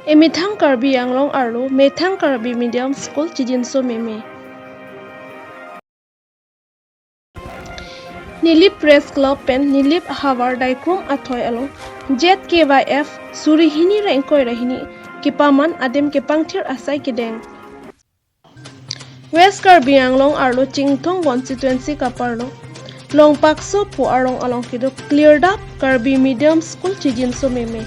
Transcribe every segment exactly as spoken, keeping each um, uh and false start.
Emethang Karbi Anglong arlo methang Karbi Medium School chijinso meme. Nilip Press Club pen Nilip havar Daikrom athoi along Z K Y F suri hini ra ingkoi ra hini kepaman adim kepangthir asai kedeng. West Karbi Anglong arlo Chinthong constituency kaparlo Longpakso pu arong along kedo Klirdap Karbi Medium School chijinso meme.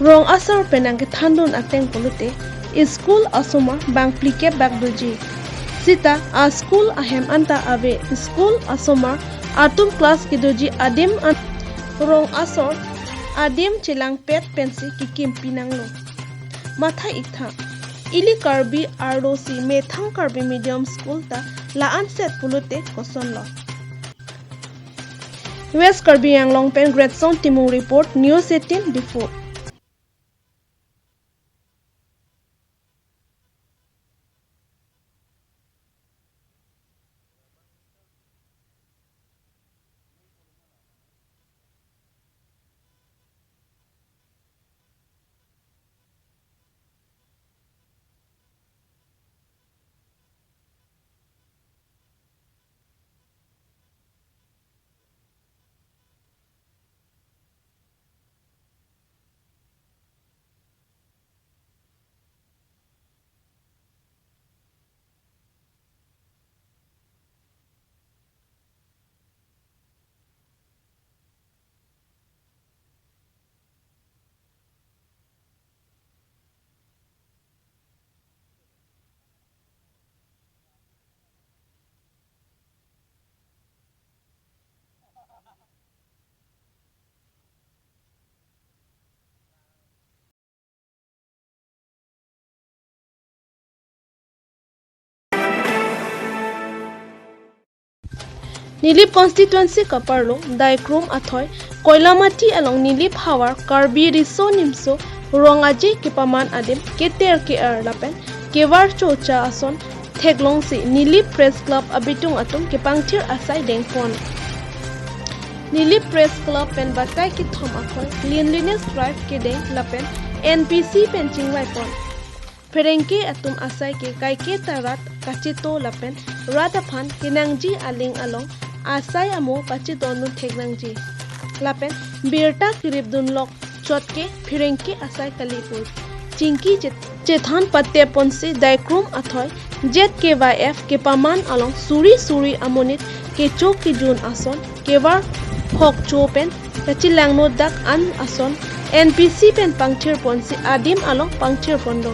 Rong asor pen nangkethandun ateng pulote school asomar bang phlikep bak doji. Sita a school ahem anta ave school asomar atum class kedoji adim an rong asor adim chelangpet pensi kekimpi nanglo. Matha iktha. Ili Karbi arlo si methang Karbi Medium School ta la-an set pulote kosonlo. West Karbi Anglong pen Great Song Timung report, News eighteen Diphu. Nilip constituency kaparlo Daikrom athoi Koilamati along Nilip havar Karbi Riso Nimso Rong Aje kepaman adim keter ke-er lapen kevar chocha ason theklongsi Nilip Press Club abitung atum kepangthir asai dengpon. Nilip Press Club pen batai kethom akhoi cleanliness drive kedeng lapen N P C pen chingvaipon. Pherangke atum asai ke kaike ta rat kachito lapen rat aphan kenangji aling along asai amo pachidondun thek nangji. Lapen birta keripdunlok chot ke pherangke asai kali pu chingki chet-, chethan pateponsi Daikrom athoi Z K Y F kepaman along suri suri amonit kecho kejun ason kevar hokcho pen kachilangno dak an ason N P C pen pangthirponsi adim along pangthirpon do.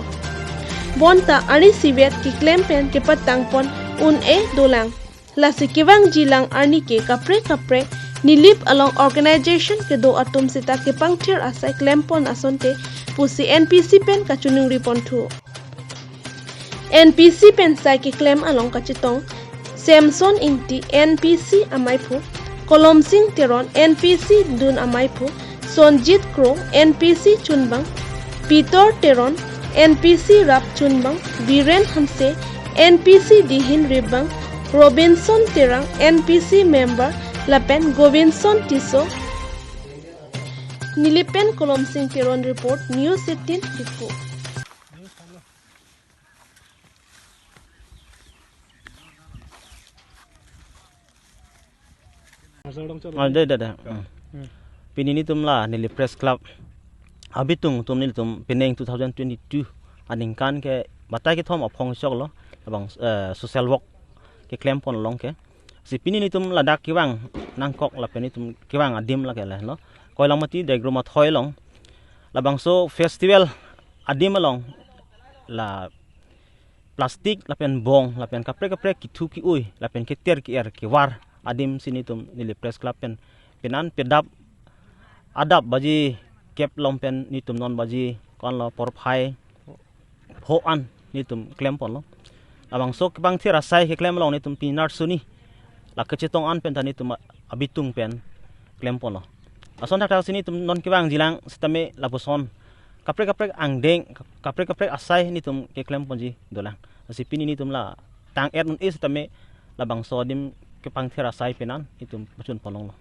Bonta arnisi vet keklem pen kepatangpon un-e dolang. Lasi kevangjilang arni ke kaprek kaprek Nilip along organization kedo atum sita kepangthir asai klempon asonte pusi N P C pen kachiningriponthu. N P C pen sai keklem along kachetong Samson Ingti, N P C amaiphu, Kolomsing Teron, N P C dun amaiphu, Sonjit Kro, N P C chunbang, Peter Teron, N P C rap chunbang, Biren Hanse, N P C dihin ribang, Robinson Terang, N P C member, lapen Govinson Tisso. Nilip pen Kolomsing Teron report, News eighteen Diphu. Ah, deh, deh, deh. Hmm. Hmm. Pini nelitum la Nilip Press Club abitung atum nelitum penang two thousand twenty-two aningkan ke batai kethom aphong choklo labang, eh, social work keklempon along ke. Si pini nelitum ladak kevang nangkok lapen nelitum kevang adim lake lahelo Koilamati Daikrom athoi along labangso festival adim along la plastic lapen bong lapen kaprek kaprek kethu ke-oi lapen keter ke-er kevar adim si nelitum Nilip Press Club pen penan pedap adap baji kep along pen nelitum non baji konlo porphai pho an nelitum klemponlo. Labangso kepangthir asai keklem along nelitum pinar suni la kachetong an pen ta nelitum abitung pen klemponlo. Ason thakthak si nelitum non kevangjilang sitame lapuson kaprek kaprek angdeng, kaprek kaprek asai nelitum keklemponji dolang. Lasi pini nelitum la tang-et un-e sitame labangso adim kepangthir asai penan nelitum pachunponlonglo.